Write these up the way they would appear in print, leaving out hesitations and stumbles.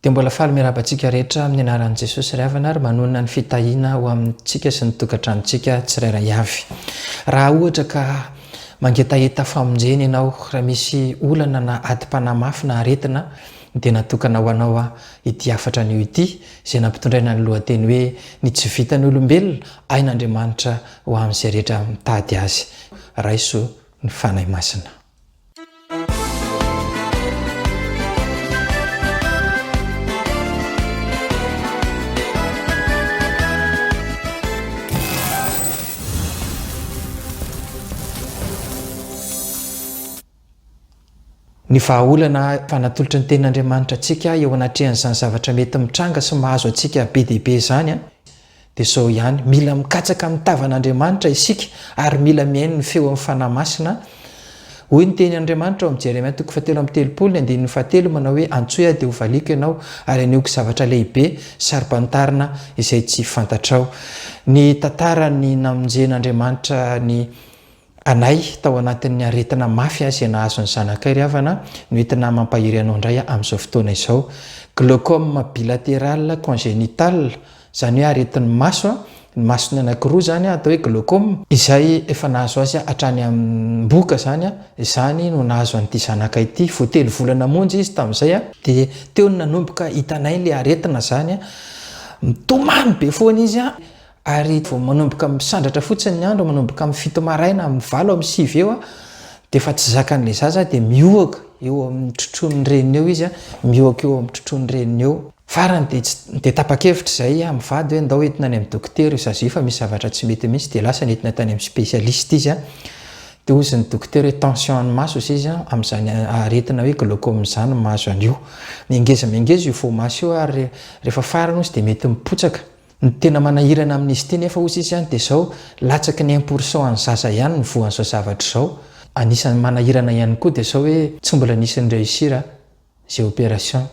Dia mbola faly miarahaba antsika rehetra amin'ny anaran'i Jesosy ry havana ary manonona ny fitahiana ho amintsika sy ny tokantranontsika tsirairay avy. Raha ohatra ka mangetaheta famonjena ianao, raha misy olana na adim-panahy mafy na aretina dia natokana ho anao ity hafatra anio ity izay nampitondraina ny lohateny hoe ny tsy vitan'ny olombelona hain'Andriamanitra ho amin'izay rehetra mitady azy. Raiso ny Fanahy Masina. Ny vahaolana efa natolotry ny Tenin'Andriamanitra antsika eo anatrehan'izany zavatra mety mitranga sy mahazo antsika be dia be izany dia izao ihany, mila mikatsaka ny tavan'Andriamanitra isika ary mila mihaino ny feon'ny Fanahy Masina. Hoy ny teny Andriamanitra ao amin'ny Jeremia toko fahatelo amby telopolo, ny andininy fahatelo manao hoe, Antsoy aho dia hovaliako ianao, ary hanehoako zavatra lehibe, saro-pantarina, izay tsy fantatrao. Ny tantaran'ny namonjen'Andriamanitra ny anay tao anatin'ny aretina mafy izay nahazo ny zanakay ry havana no entina mampahery anao indray amin'izao fotoana izao. Glaucome bilatéral congénital, izany hoe aretin'ny maso, ny masony anankiroa izany atao hoe glaucome, izay efa nahazo azy hatrany am-bohoka izany, izany no nahazo an'ity zanakay ity, vao telo volana monja izy tamin'izay, dia teo no nanomboka hitanay ilay aretina izany, mitomany be foana izy, Ary vao manomboka misandratra fotsiny ny andro, manomboka amin'ny fito maraina, amin'ny valo, amin'ny sivy eo, dia efa tsy zakan'ilay zaza dia mihohoka eo amin'ny trotroin'ny reniny eo izy, mihohoka eo amin'ny trotroin'ny reniny eo. Farany dia tsy dia tapa-kevitra izay aho mivady hoe ndao entina any amin'ny dokotera io zaza io fa misy zavatra tsy mety mihitsy dia lasa nentina tany amin'ny spécialiste izy. Dia hozy ny dokotera hoe tension an'ny maso hozy izy amin'izany aretina hoe glaucome izany no mahazo an'io. Mihangeza mihangeza io voamaso io ary rehefa farany hozy dia mety mipotsaka. Ny tena manahirana amin'izy ity nefa hozy izy dia izao, latsaky ny un pour cent an'ny zaza ihany no voan'izao zavatra izao. Anisan'ny manahirana ihany koa dia izao hoe tsy mbola nisy ni-réussir izay opération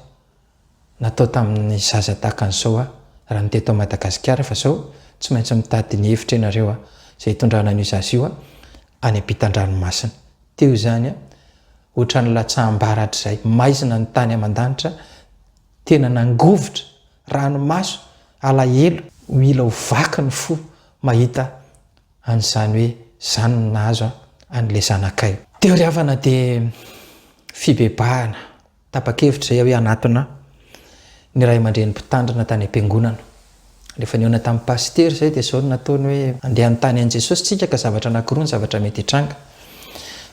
natao tamin'ny zaza tahaka an'izao raha ny teto Madagasikara fa izao tsy maintsy mitady ny hevitra ianareo izay hitondrana an'io zaza io any ampitan-dranomasina. Teo izany ohatran'ny latsaham-baratra izay, maizina ny tany aman-danitra, tena nangovitra Ranomaso, alahelo, mila ho vaky ny fo mahita an'izany hoe zany no nahazo an'ilay zanakay. Teo ry havana dia fibebahana, tapa-kevitra izay aho hoe hanatona ny ray aman-dreny mpitandrina tany am-piangonana. Rehefa nihaona tamin'ny pasitera izay dia izao no nataony hoe andeha hanontany an'i Jesosy tsika ka zavatra anankiroa ny zavatra mety hitranga.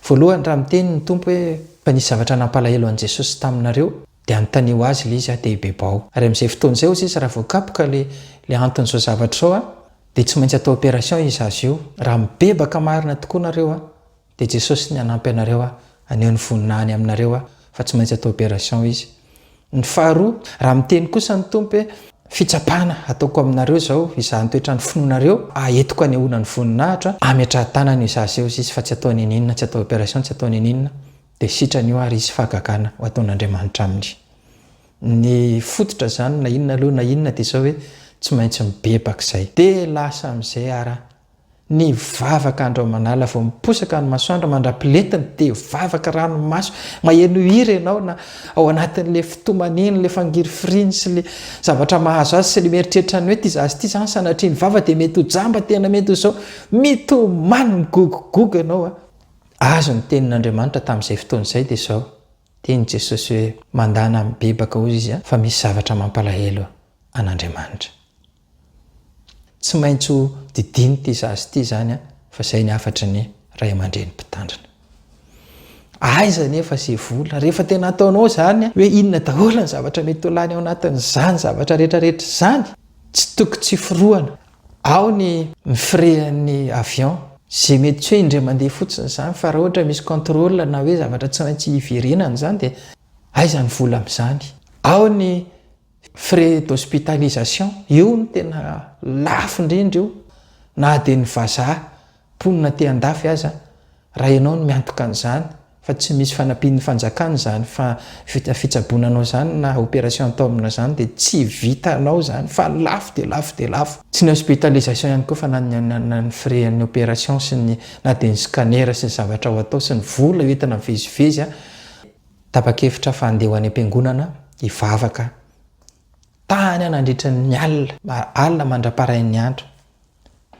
Voalohany raha miteny ny Tompo hoe fa nisy zavatra nampalahelo an'i Jesosy taminareo, Dia anontanio azy ilay izy dia hibebao. Ary amin'izay fotoana izay hozy izy raha voakapoka ilay ilay anton'izao zavatra izao an, dia tsy maintsy atao opération io zaza io. Raha mibebaka marina tokoa nareo an, dia Jesosy ny hanampy anareo an, haneho ny voninahiny aminareo an, fa tsy maintsy atao opération izy. Ny faharoa, raha miteny kosa ny Tompo hoe, fitsapana ataoko aminareo izao, hizaha ny toetran'ny finoanareo, ahetiko hanehoana ny voninahitro an, ametraha-tanana io zaza io hozy izy fa tsy atao n'inon'inona, tsy atao opération, tsy atao n'inon'inona. Dia sitrany io ary hisy fahagagana ho ataon'Andriamanitra aminy. Ny fototra izany na inona aloha na inona dia izao hoe tsy maintsy mibebaka izay. Dia lasa amin'izay ara nivavaka andro aman'ala vao miposaka ny masoandro mandra-pilentiny dia vavaka ranomaso maheno hira ianao na ao anatin'ilay fitomaniany ilay fangirifiriany sy ilay zavatra mahazo azy sy ilay mieritreritra ny hoe ity zaza ity izany sanatria ny vava dia mety ho jamba tena mety ho izao mitomany migogogogo ianao a. Azo ny tenin'Andriamanitra tamin'izay fotoana izay dia izao, Tian'i Jesosy hoe mandàna mibebaka hozy izy fa misy zavatra mampalahelo an'Andriamanitra. Tsy maintsy ho didiana ity zaza ity izany fa izay ny hafatry ny ray aman-dreny mpitandrina. Aiza anefa izay vola? Rehefa tena ataonao izany hoe inona daholo ny zavatra mety ho lany ao anatin'izany zavatra rehetrarehetra izany, tsy toko tsy forohana. Ao ny ny frais an'ny avion, izay mety tsy hoe indray mandeha fotsiny izany fa raha ohatra misy contrôle na hoe zavatra tsy maintsy hiverenana izany dia aiza ny vola amin'izany. Ao ny frais d'hospitalisation, io no tena lafo indrindra io na dia ny vazaha mponina aty andafy aza raha ianao no miantoka an'izany fa tsy misy fanampian'ny fanjakana izany fa fitsaboana anao izany na opération atao aminao izany dia tsy vitanao izany fa lafo dia lafo dia lafo. Tsy ny hospitalisation ihany koa fa na ny na ny frais an'ny opération sy ny na dia ny scanner sy ny zavatra ho atao sy ny vola hoentina mivezivezy. Tapa-kevitra fa handeha ho any am-piangonana hivavaka. Tany aho nandritra ny alina, alina mandra-parain'ny andro.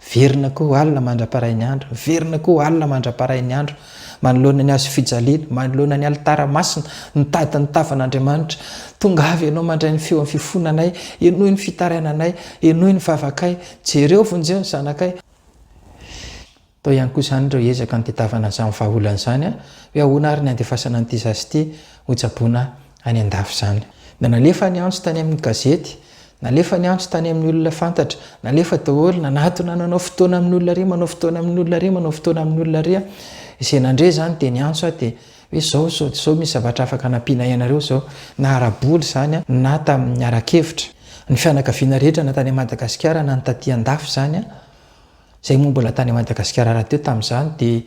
Miverina koa alina mandra-parain'ny andro, miverina koa alina mandra-parain'ny andro, manoloana ny hazo fijaliana, manoloana ny alitara masina, mitady ny tavan'Andriamanitra. Tongava Ianao mandray ny feon'ny fifonanay, henoy ny fitarainanay, henoy ny vavakay, jereo vonjeo ny zanakay. Tao ihany koa izany ireo ezaka nitadiavana an'izany vahaolana izany, hoe ahoana ary ny handefasana an'ity zaza ity hotsaboina any an-dafy izany. Dia nalefa ny antso tany amin'ny gazety, nalefa ny antso tany amin'ny olona fantatra, nalefa daholo, nanatona nanao fotoana amin'ny olona ary, manao fotoana amin'ny olona ary, manao fotoana amin'ny olona ary. Izay nandre izany dia niantso aho dia hoe izao izao izao misy zavatra afaka hanampianay anareo izao, na ara-bola izany na tamin'ny ara-kevitra. Ny fianakaviana rehetra na tany Madagasikara na ny taty an-dafy izany. Izay moa mbola tany Madagasikara rahateo tamin'izany dia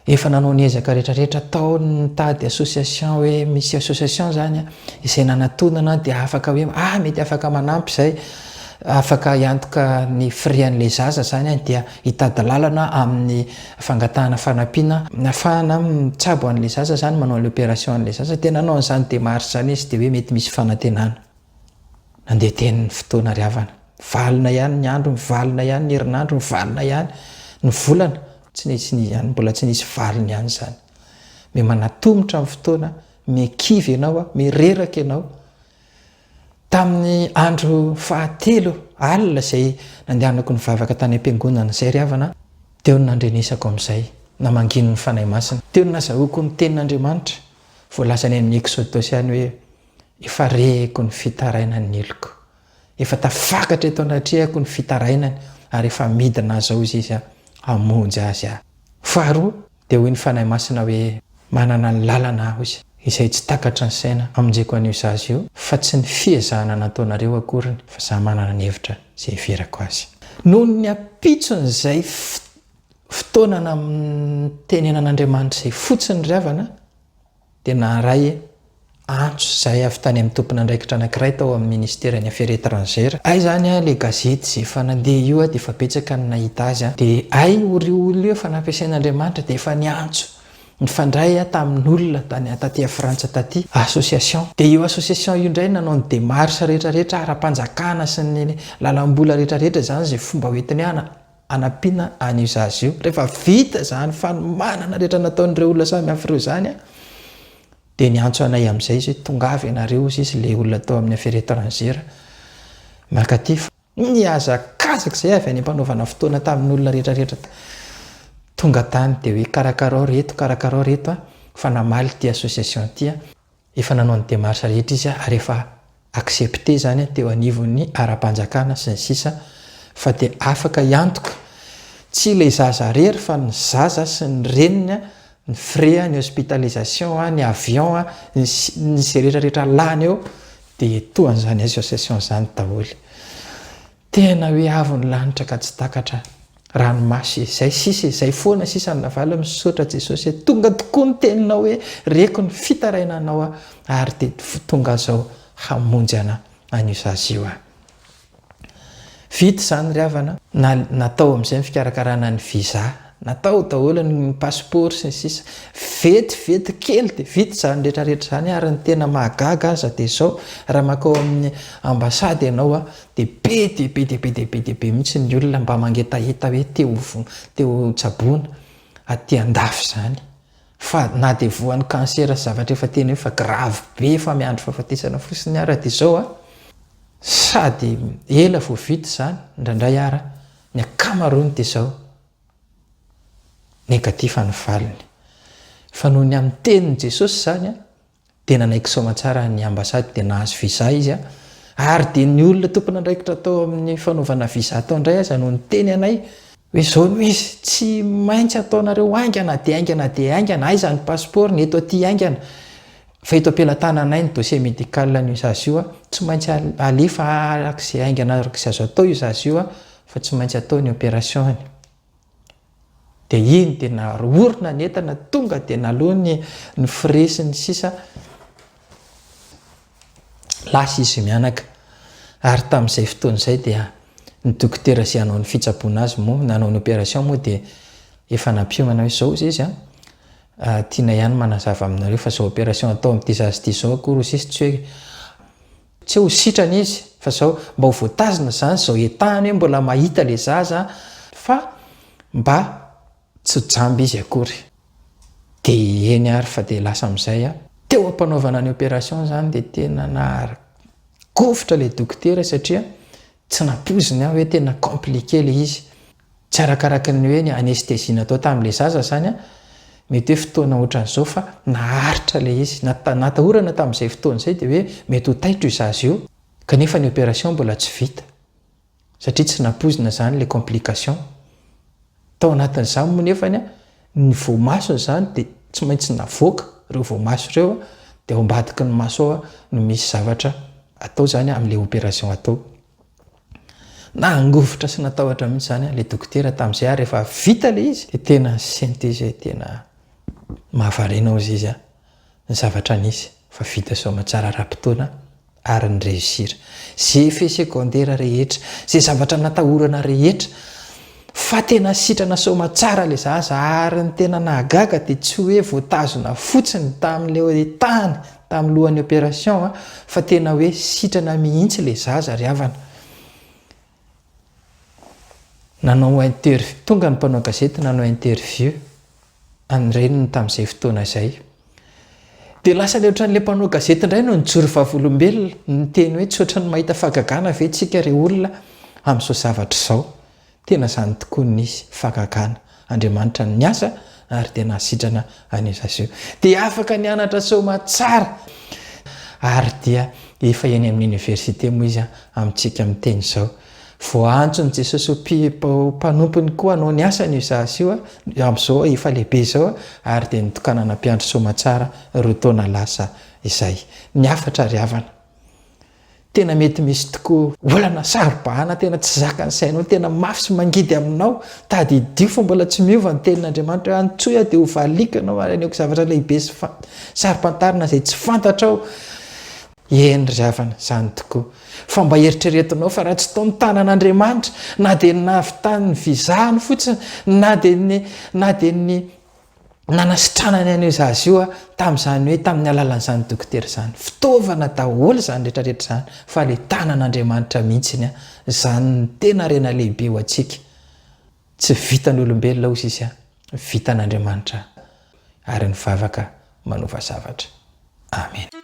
efa nanao ny ezaka rehetra rehetra tao nitady association hoe misy association izany izay nanatonana dia afaka hoe ah mety afaka manampy izay afaka hiantoka ny frais an'ilay zaza izany dia hitady lalana amin'ny fangatahana fanampiana nafahana mitsabo an'ilay zaza izany manao an'ilay opération an'ilay zaza dia nanao an'izany démarche izany izy dia hoe mety misy fanantenana. Nandeha teny ny fotoana ry havana. Mivalona ihany ny andro, mivalona ihany ny herinandro, mivalona ihany ny volana. Tsy nisy ny ihany, mbola tsy nisy valiny ihany izany. Miha manatomotra ny fotoana, miha kivy ianao, miha reraka ianao. Tamin'ny andro fahatelo alina izay nandehanako nivavaka tany am-piangonana izay ry havana, teo no nandrenesako amin'izay, namangian'ny Fanahy Masina. Teo no nazahoako ny tenin'Andriamanitra, voalazany amin'ny Eksodosy ihany hoe, Efa reko ny fitarainan'ny oloko. Efa tafakatra eto anatrehako ny fitarainany ary efa midina zao izy izy hamonjy azy aho. Faharoa, dia hoy ny Fanahy Masina hoe, Manana ny lalana aho izy, izay tsy takatry ny saina hamonjeko an'io zaza io, fa tsy ny fiezahana nataonareo akoriny, fa za manana ny hevitra izay hiverako azy. Noho ny ampitson'izay fotoana namitenenan'Andriamanitra izay fotsiny ry havana, dia naharay antso izahay avy tany amin'ny tompon'andraikitra anankiray tao amin'ny ministeran'ny Affaires étrangères. Hay izany an, ilay gazety izay efa nandeha io dia efa betsaka ny nahita azy an. Dia hay io olona io efa nampiasain'Andriamanitra dia efa niantso, nifandray tamin'olona tany taty Frantsa taty, association. Dia io association io indray nanao ny démarche rehetra rehetra ara-panjakana sy ny lalam-bola rehetra rehetra izany izay fomba hoentiny hanampiana an'io zaza io. Rehefa vita izany fanomanana rehetra nataon'ireo olona samy hafa ireo izany dia niantso anay amin'izay izy hoe tongava ianareo hozy izy ilay olona tao amin'ny affaires étrangères mankaty fa nihazakazaka izay avy any am-panaovana fotoana tamin'ny olona rehetra rehetra tonga tany dia hoe karakarao reto karakarao reto fa namaly ity association ity Efa nanao ny démarche rehetra izy ary efa accepté izany teo anivon'ny ara-panjakana sy ny sisa fa dia afaka hiantoka tsy ilay zaza rery fa ny zaza sy ny reniny, ny frais, ny hospitalisation, ny avion, ny ny izay rehetra rehetra lany eo dia toan'izany association izany daholo. Tena hoe avo ny lanitra ka tsy takatra ranomaso e, zay sisa e, zay foana sisa no navaly, misaotra Jesosy e, tonga tokoa ny teninao hoe reko ny fitarainanao aho ary dia tonga zao hamonjy ana an'io zaza io aho. Vita izany ry havana, na natao amin'izay ny fikarakarana ny visa, natao daholo ny passeport sy ny sisa, vetivety kely dia vita izany rehetra rehetra izany ary ny tena mahagaga aza dia izao, raha mankao amin'ny ambassade ianao a, Dia be dia be dia be dia be dia be mihitsy ny olona mba mangetaheta hoe te ho te ho tsaboina aty andafy izany. Fa na dia voan'ny cancer sy zavatra efa tena hoe efa grave be efa miandry fahafatesana fotsiny ara dia izao an, sady ela vao vita izany indraindray ara, ny ankamaroany dia izao, négatif ny valiny. Fa noho ny amin'ny tenin'i Jesosy izany an, Dia nanaiky soamantsara ny ambassade dia nahazo visa izy ary dia ny olona tompon'andraikitra tao amin'ny fanaovana visa tao indray aza no niteny anay hoe izao no izy, tsy maintsy ataonareo haingana dia haingana dia haingana, aiza ny passeport-ny, eto aty haingana fa eto am-pelatananay ny dossier médical an'io zaza io, tsy maintsy alefa araka izay haingana araka izay azo atao io zaza io fa tsy maintsy atao ny opération-ny. Dia iny dia naorina ny entana, tonga dia naloa ny ny frais sy ny sisa, lasa izy mianaka. Ary tamin'izay fotoana izay dia ny dokotera izay hanao ny fitsaboana azy moa, nanao ny opération moa dia efa nampiomana hoe izao izy izy an, tiana ihany manazava aminareo fa izao opération atao amin'ity zaza ity izao akory hoy izy tsy hoe Tsy ho sitrana izy Fa zao, mba ho voatazona zany zao etahany hoe mbola mahita le zaza fa mba tsy jamba izy akory. Dia eny ary fa dia lasa amin'izay aho. Teo am-panaovana ny opération zany dia tena naharikovitra le dokotera satria tsy nampoiziny aho hoe tena compliqué le izy. Tsy arakaraky ny hoe ny anesthésie natao tamin'ilay zaza izany an, mety hoe fotoana ohatran'izao fa naharitra ilay izy. Natahorana tamin'izay fotoana izay dia hoe mety ho taitra io zaza io, kanefa ny opération mbola tsy vita satria tsy nampoizina izany ilay complication. Tao anatin'izany moa nefany an, ny voamasony izany dia tsy maintsy navoaka ireo voamaso ireo an, dia ao ambadiky ny maso ao no misy zavatra atao izany amin'ilay opération atao. Nangovitra sy natahotra mihitsy izany ilay dokotera tamin'izay ary rehefa vita ilay izy dia tena nisento izy hoe tena mahavariana hozy izy ny zavatra nisy fa vita soamatsara ara-potoana ary ni-réussir. Izay effet secondaire rehetra, izay zavatra natahorana rehetra fa tena sitrana soamatsara ilay zaza ary ny tena nahagaga dia tsy hoe voatazona fotsiny tamin'ilay tany tamin'ny lohan'ny opération fa tena hoe sitrana mihitsy ilay zaza ry havana. Nanao interview, tonga ny mpanao gazety nanao interview an'ny reniny tamin'izay fotoana izay. Dia lasa ilay ohatran'ilay mpanao gazety indray no nijoro vavolombelona, niteny hoe tsy ohatran'ny mahita fahagagana ve tsika ry olona amin'izao zavatra izao. Tena izany tokoa no nisy, fahagagana. Andriamanitra no niasa ary dia nahasitrana an'io zaza io. Dia afaka nianatra soamatsara ary dia efa eny amin'ny université moa izy amintsika miteny izao. Voaantson'i Jesosy ho mpanompony koa hanao ny asany io zaza io amin'izao efa lehibe izao ary dia nitokanana mpiandry soamatsara roa taona lasa izay. Ny hafatra ry havana. Tena mety misy tokoa olana saro-bahana tena tsy zakan'ny sainao, tena mafy sy mangidy aminao. Tadidio fa mbola tsy miova ny tenin'Andriamanitra hoe antsoy aho dia ho valiako ianao ary hanehoako zavatra lehibe sy saro-pantarina izay tsy fantatrao. Eny ry havana, izany tokoa. Fa mba eritreretinao fa raha tsy tao ny tanan'Andriamanitra, na dia ny nahavitany ny visa-ny fotsiny, na dia ny, na dia ny nanasitranany an'io zaza io tamin'izany hoe tamin'ny alalan'izany dokotera izany. Fitaovana daholo izany rehetra rehetra izany fa ilay tanan'Andriamanitra mihitsiny izany no tena harena lehibe ho antsika. Tsy vitan'olombelona hozy izy, vitan'Andriamanitra ary ny vavaka manova zavatra. Amena.